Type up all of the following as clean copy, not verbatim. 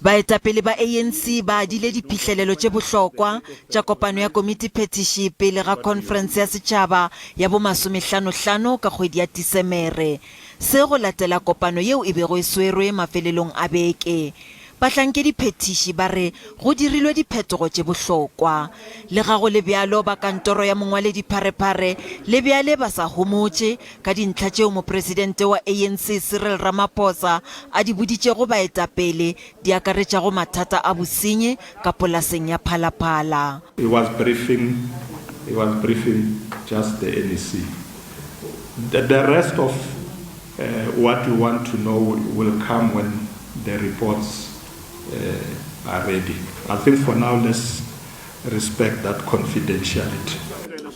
Baetapele ba ANC ba adile diphihlelelo tše bohlokwa tša kopano ya komitiphethiši pele ga khonferense ya setšhaba ya bo masomehlanohlano ka kgwedi ya Tisemere. Se go latela kopano yeo e bego e swerwe mafelelong a beke. Bahlankediphethiši ba re go dirilwe diphetogo tše bohlokwa. Lega go le bjalo, ba kantoro ya mongwaledipharephare le bjale ba sa homotše ka dintlha tšeo mopresidente wa ANC Cyril Ramaphosa a di boditšego baetapele di akaretšago mathata a bosenyi ka polaseng ya Phalaphala. He was briefing, he was briefing just the NEC. The, the rest of uh, what you want to know will, will come when the reports uh, are ready. I think for now let's respect that confidentiality.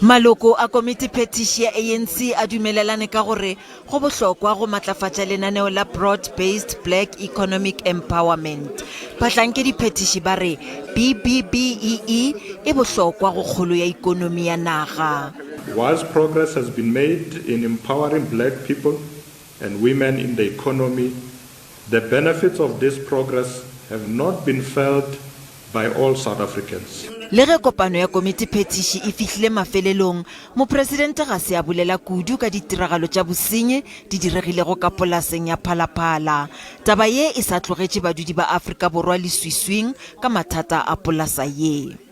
Maloko a komitiphethiši ya ANC a dumelelane ka gore go bohlokwa go matlafatša lenaneo la Broad Based Black Economic Empowerment. Bahlankediphethiši ba re B-BBEE e bohlokwa go kgolo ya ikonomi ya naga. Whilst progress has been made in empowering black people and women in the economy, the benefits of this progress have not been felt by all South Africans. Le ge kopano ya komitiphethiši e fihlile mafelelong, mopresidente ga se a bolela kudu ka ditiragalo tša bosenyi di diregilego ka polaseng ya Phalaphala. Taba ye e sa tlogetše badudi ba Afrika Borwa leswiswing ka mathata a polasa ye.